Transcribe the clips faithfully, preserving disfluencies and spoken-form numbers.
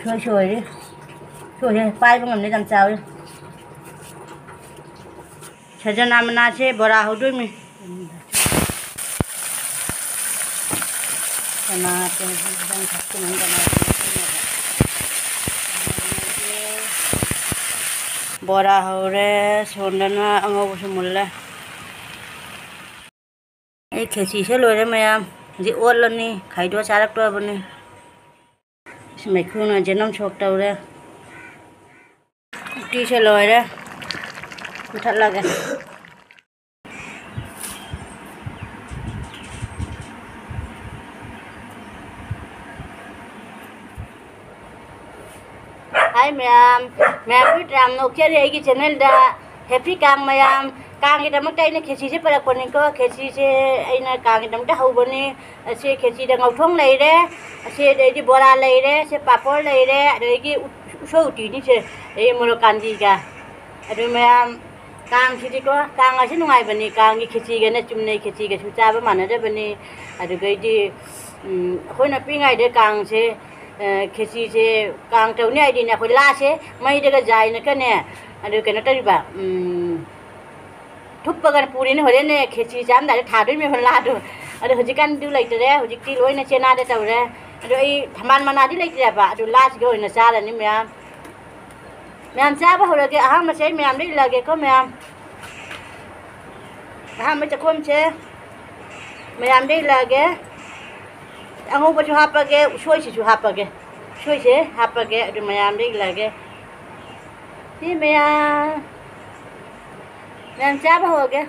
ꯁꯣꯏ ꯁꯣꯏꯔꯦ꯫ ꯁꯣꯏꯔꯦ, ꯄꯥꯏꯕ ꯉꯝꯗꯦ, ꯌꯥꯝ ꯆꯥꯎꯔꯦ꯫ ꯁꯖꯅꯥ ꯃꯅꯥꯁꯦ ꯕꯣꯔꯥ ꯍꯧꯗꯣꯏꯅꯤ꯫ ꯕꯣꯔꯥ ꯍꯧꯔꯦ, ꯁꯣꯝꯗꯅ ꯑꯉꯧꯕꯁꯨ ꯃꯨꯜꯂꯦ꯫ ꯑꯩ ꯈꯦꯆꯤꯁꯦ ꯂꯣꯏꯔꯦ ꯃꯌꯥꯝ꯫ ꯍꯧꯖꯤꯛ ꯑꯣꯠꯂꯅꯤ, ꯈꯥꯏꯗꯣꯛꯑ ꯆꯥꯔꯛꯇꯣꯔꯕꯅꯤ꯫ ꯃꯩꯈꯨꯅ ꯖꯦꯅꯝ ꯁꯣꯛ ꯇꯧꯔꯦ꯫ ꯎꯇꯤꯁꯦ ꯂꯣꯏꯔꯦ꯫ ꯃꯨꯊꯠꯂꯒꯦ꯫ ꯍꯥꯏ ꯃꯌꯥꯝ, ꯃꯌꯥꯝ ꯌꯥꯝ ꯅꯣꯛꯆꯔꯤ ꯑꯩꯒꯤ ꯆꯦꯅꯦꯜꯗ꯫ ꯍꯦꯄꯤ ꯀꯥꯡ ꯃꯌꯥꯝ꯫ ꯀꯥꯡꯒꯤꯗꯃꯛꯇ ꯑꯩꯅ ꯈꯦꯆꯤꯁꯦ ꯄꯨꯔꯛꯄꯅꯤꯀꯣ꯫ ꯈꯦꯆꯤꯁꯦ ꯑꯩꯅ ꯀꯥꯡꯒꯤꯗꯃꯛꯇ ꯍꯧꯕꯅꯤ꯫ ꯑꯁꯤ ꯈꯦꯆꯤꯗ ꯉꯧꯊꯣꯡ ꯂꯩꯔꯦ, ꯑꯁꯤ ꯑꯗꯩꯗꯤ ꯕꯣꯔꯥ ꯂꯩꯔꯦ, ꯑꯁꯤ ꯄꯥꯄꯣꯔ ꯂꯩꯔꯦ, ꯑꯗꯒꯤ ꯎ-, ꯎꯁꯣꯏ ꯎꯇꯤꯅꯤꯁꯦ, ꯑꯗꯩ ꯃꯣꯔꯣꯛ ꯀꯥꯟꯖꯤꯒ꯫ ꯑꯗꯨ ꯃꯌꯥꯝ, ꯀꯥꯡꯁꯤꯗꯤꯀꯣ, ꯀꯥꯡ ꯑꯁꯤ ꯅꯨꯡꯉꯥꯏꯕꯅꯤ꯫ ꯀꯥꯡꯒꯤ ꯈꯦꯆꯤꯒꯅ ꯆꯨꯝꯅꯩ ꯈꯦꯆꯤꯒꯁꯨ ꯆꯥꯕ ꯃꯥꯟꯅꯗꯕꯅꯤ꯫ ꯑꯗꯨꯒꯩꯗꯤ, ꯎꯝ, ꯑꯩꯈꯣꯏꯅ ꯄꯤꯛꯏꯉꯩꯗ ꯀꯥꯡꯁꯦ, ꯑ, ꯈꯦꯆꯤꯁꯦ, ꯀꯥꯡ ꯇꯧꯅꯤ ꯍꯥꯏꯗꯤꯅꯦ, ꯑꯩꯈꯣꯏ ꯂꯥꯁꯦ ꯃꯩꯗꯒ ꯌꯥꯏꯅꯀꯅꯦ, ꯑꯗꯨ ꯀꯩꯅꯣ ꯇꯧꯔꯤꯕ, ꯎꯝ, ꯊꯨꯞꯄꯒ ꯄꯨꯔꯤꯅꯦ, ꯍꯣꯔꯦꯟꯅꯦ ꯈꯦꯆꯤ ꯆꯥꯔꯝꯗꯥꯏꯗ ꯊꯥꯗꯣꯏꯅꯦꯕ ꯂꯥꯗꯣ꯫ ꯑꯗꯣ ꯍꯧꯖꯤꯛꯀꯥꯟꯗꯤ ꯑꯗꯨ ꯂꯩꯇꯔꯦ, ꯍꯧꯖꯤꯛꯇꯤ ꯂꯣꯏꯅ ꯆꯦꯅꯥꯗ ꯇꯧꯔꯦ꯫ ꯑꯗꯣ ꯑꯩ ꯊꯝꯕꯥꯜ ꯃꯅꯥꯗꯤ ꯂꯩꯇ꯭ꯔꯦꯕ, ꯑꯗꯨ ꯂꯥꯁꯤꯒ ꯑꯣꯏꯅ ꯆꯥꯔꯅꯤ ꯃꯌꯥꯝ꯫ ꯃꯌꯥꯝ ꯆꯥꯕ ꯍꯧꯔꯒꯦ, ꯑꯍꯥꯟꯕꯁꯦ ꯑꯩ ꯃꯌꯥꯝꯗ ꯏꯜꯂꯛꯑꯒꯦꯀꯣ ꯃꯌꯥꯝ꯫ ꯑꯍꯥꯟꯕ ꯆꯥꯛꯈꯣꯝꯁꯦ ꯃꯌꯥꯝꯗ ꯏꯜꯂꯛꯑꯒꯦ꯫ ꯑꯉꯧꯕꯁꯨ ꯍꯥꯞꯄꯒꯦ, ꯎꯁꯣꯏꯁꯤꯁꯨ ꯍꯥꯞꯄꯒꯦ꯫ ꯎꯁꯣꯏꯁꯦ ꯍꯥꯞꯄꯒꯦ, ꯑꯗꯨ ꯃꯌꯥꯝꯗ ꯏꯜꯂꯛꯑꯒꯦ꯫ ꯁꯤ ꯃꯌꯥꯝ, ꯃꯌꯥꯝ ꯆꯥꯕ ꯍꯧꯔꯒꯦ꯫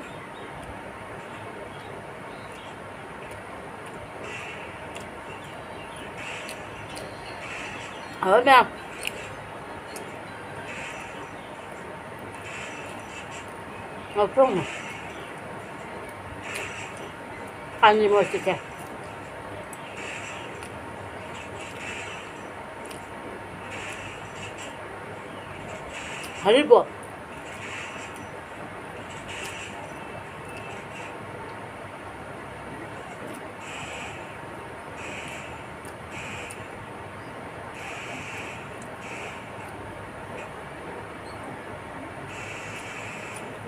ꯍꯥꯎꯋꯦ ꯃꯌꯥꯝ꯫ ꯉꯧꯊꯣꯡꯉꯦ꯫ ꯄꯥꯟꯒꯤ ꯃꯣꯔꯣꯛꯁꯤꯁꯦ꯫ ꯍꯔꯤꯕꯣꯞ꯫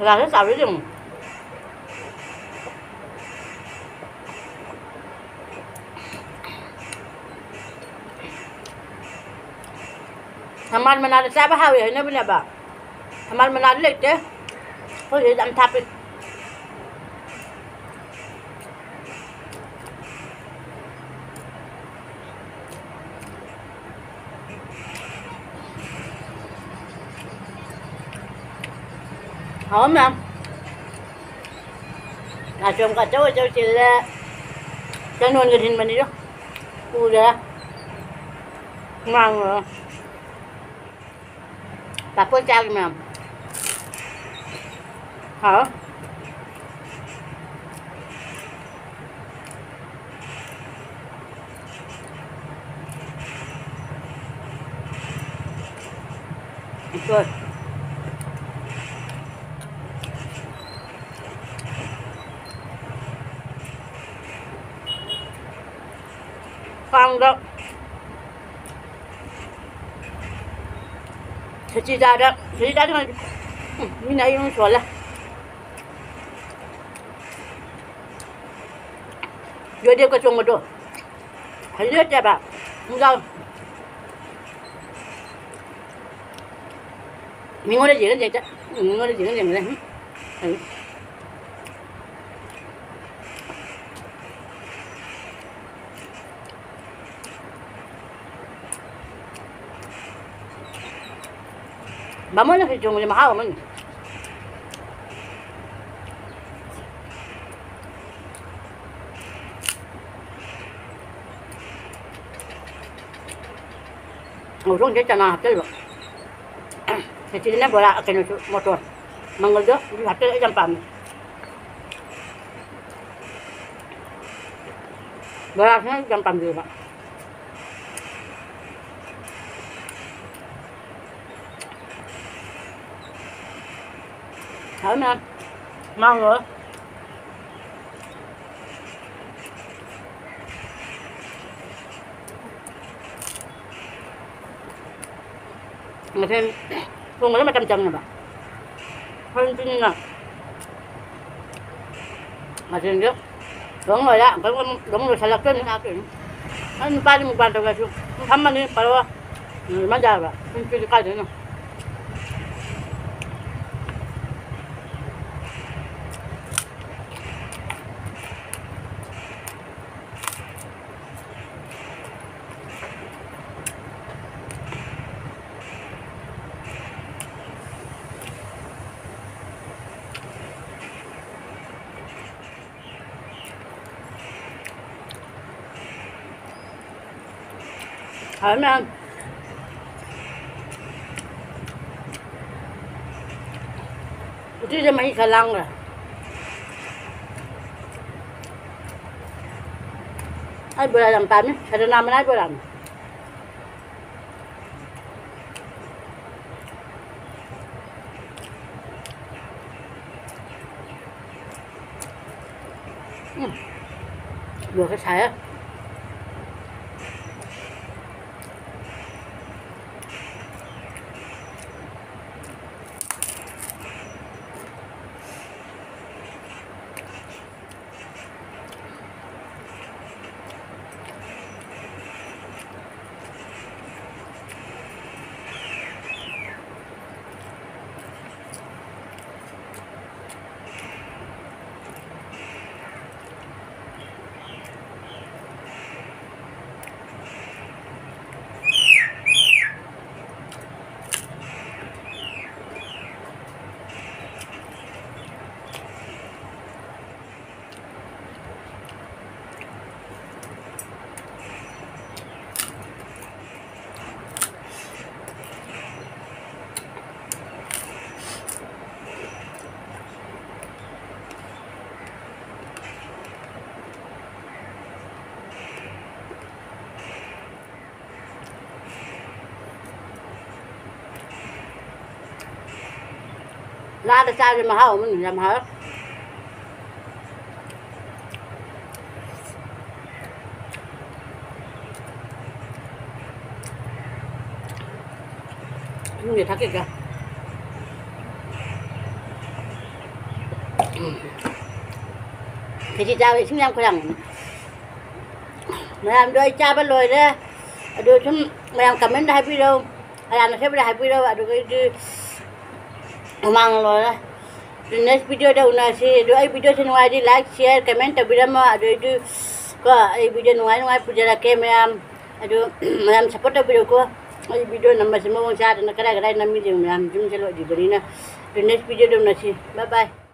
ꯒ꯭ꯂꯥꯁꯇ ꯆꯥꯕꯤꯗꯤ ꯑꯃꯨꯛ꯫ ꯊꯝꯕꯥꯜ ꯃꯅꯥꯗ ꯆꯥꯕ ꯍꯥꯎꯋꯦ ꯍꯥꯏꯅꯕꯅꯦꯕ꯫ ꯊꯝꯕꯥꯜ ꯃꯅꯥꯗꯤ ꯂꯩꯇꯦ꯫ ꯑꯩꯈꯣꯏ ꯁꯤꯗ ꯌꯥꯝ ꯊꯥꯞꯄꯤ꯫ ꯍꯥꯎ ꯃꯌꯥꯝ꯫ ꯅꯥꯆꯣꯝ ꯑꯆꯧ ꯑꯆꯧ ꯆꯤꯜꯂꯦ꯫ ꯆꯟꯗꯣꯟꯒ ꯊꯤꯟꯕꯅꯤꯗꯣ꯫ ꯎꯔꯦ꯫ ꯉꯥꯡꯉꯣ꯫ ꯄꯥꯐꯣꯔ ꯆꯥꯒꯦ ꯃꯌꯥꯝ꯫ ꯍꯥꯎ꯫ ꯎꯁꯣꯏ꯫ ꯀꯥꯡꯗ ꯈꯦꯆꯤ ꯆꯥꯗ, ꯈꯦꯆꯤ ꯆꯥꯗ ꯃꯤꯅ ꯑꯩ ꯑꯃꯨꯛ ꯁꯣꯜꯂꯦ꯫ ꯖꯣꯏꯗꯦꯕꯀ ꯆꯣꯡꯕꯗꯣ꯫ ꯍꯩꯅꯗꯦꯕ꯫ ꯅꯨꯡꯗꯥꯡ ꯃꯤꯉꯣꯟꯗ ꯌꯦꯡꯍꯟ ꯌꯦꯡꯗ-, ꯃꯤꯉꯣꯟꯗ ꯌꯦꯡꯍꯟ ꯌꯦꯡꯗꯅ, ꯎꯝ꯫ ꯎꯝ꯫ ꯕꯥꯃꯣꯟꯅ ꯈꯦꯆꯤ ꯊꯣꯡꯕꯁꯦ ꯃꯍꯥꯎ ꯑꯃꯅꯤ꯫ ꯉꯧꯊꯣꯛ ꯉꯧꯊꯣꯛ ꯆꯅꯥ ꯍꯥꯞꯆꯜꯂꯣ꯫ ꯈꯦꯆꯤꯗꯅ ꯕꯣꯔꯥ, ꯀꯩꯅꯣꯁꯨ, ꯃꯣꯇꯣꯔ꯫ ꯃꯪꯒꯜꯗꯣ ꯑꯗꯨ ꯍꯥꯞꯆꯜꯂ ꯑꯩ ꯌꯥꯝ ꯄꯥꯝꯃꯦ꯫ ꯕꯣꯔꯥꯁꯤꯅ ꯑꯩ ꯌꯥꯝ ꯄꯥꯝꯖꯩꯕ꯫ ꯍꯥꯎ ꯃꯌꯥꯝ꯫ ꯃꯥꯡꯉꯣ꯫ ꯃꯊꯦꯜ ꯊꯣꯡꯕꯗ ꯃꯇꯝ ꯆꯪꯉꯦꯕ꯫ ꯍꯣꯔꯦꯟ ꯄꯤꯅꯤꯡꯉ꯫ ꯃꯊꯦꯜꯁꯦ ꯂꯣꯡ ꯂꯣꯏꯔꯦ꯫ ꯑꯃꯨꯛꯇꯪ ꯑꯃꯨꯛ ꯂꯣꯡ ꯂꯣꯏꯁꯤꯜꯂꯛꯇꯣꯏꯅꯤ, ꯂꯥꯛꯇꯣꯏꯅꯤ꯫ ꯅꯪ ꯅꯨꯄꯥꯗꯤ ꯃꯨꯛꯕꯥꯡ ꯇꯧꯒꯦꯁꯨ ꯐꯝꯃꯅꯤ, ꯄꯔꯣ꯫ ꯅꯨꯃꯤꯠ ꯃꯥ ꯌꯥꯔꯕ꯫ ꯅꯨꯄꯤꯗꯤ ꯀꯥꯏꯗꯩꯅꯣ? ꯍꯥꯎꯋꯦ ꯃꯌꯥꯝ꯫ ꯎꯇꯤꯁꯦ ꯃꯍꯤ ꯈꯔ ꯂꯥꯡꯈ꯭ꯔꯦ꯫ ꯑꯩ ꯕꯣꯔꯥ ꯌꯥꯝ ꯄꯥꯝꯃꯤ, ꯁꯗꯅꯥ ꯃꯅꯥꯏ ꯕꯣꯔꯥꯅꯤ꯫ ꯎꯝ, ꯃꯣꯔꯣꯛꯁꯦ ꯁꯥꯏꯍꯦ꯫ ꯂꯥꯗ ꯆꯥꯕꯁꯦ ꯃꯍꯥꯎ ꯑꯃꯅꯤ, ꯌꯥꯝ ꯍꯥꯎꯋꯦ꯫ ꯏꯁꯤꯡꯁꯦ ꯊꯛꯈꯤꯒꯦ꯫ ꯈꯦꯆꯤ ꯆꯥꯕ ꯏꯁꯤꯡ ꯌꯥꯝ ꯈꯣꯏꯔꯥꯡꯕꯅꯦ꯫ ꯃꯌꯥꯝꯗꯣ ꯑꯩ ꯆꯥꯕ ꯂꯣꯏꯔꯦ꯫ ꯑꯗꯨ ꯁꯨꯝ ꯃꯌꯥꯝ comment ꯍꯥꯏꯕꯤꯔꯣ꯫ ꯑꯔꯥꯟꯕ ꯁꯦꯝꯕꯗ ꯍꯥꯏꯕꯤꯔꯣ꯫ ꯑꯗꯨꯒꯩꯗꯤ ꯍꯨꯃꯥꯡ ꯂꯣꯏꯔꯦ꯫ ꯑꯗꯨ next video ꯗ ꯎꯅꯁꯤ꯫ ꯑꯗꯨ ꯑꯩ video ꯁꯦ ꯅꯨꯡꯉꯥꯏꯔꯗꯤ like, share, comment ꯇꯧꯕꯤꯔꯝꯃꯣ꯫ ꯑꯗꯨ ꯑꯩꯗꯨ ꯀꯣ, ꯑꯩ video ꯅꯨꯡꯉꯥꯏ ꯅꯨꯡꯉꯥꯏ ꯄꯨꯖꯔꯛꯀꯦ ꯃꯌꯥꯝ꯫ ꯑꯗꯨ ꯃꯌꯥꯝ support ꯇꯧꯕꯤꯔꯣꯀꯣ꯫ ꯑꯩ video ꯅꯝꯕꯁꯦ ꯃꯑꯣꯡ ꯆꯥꯗꯅ ꯀꯗꯥꯏ ꯀꯗꯥꯏ ꯅꯝꯃꯤꯁꯦ ꯃꯌꯥꯝ ꯌꯨꯝ ꯆꯠꯂꯣꯏꯗ꯭ꯔꯤꯕꯅꯤꯅ꯫ ꯑꯗꯨ next video ꯗ ꯎꯅꯁꯤ꯫ Bye bye꯫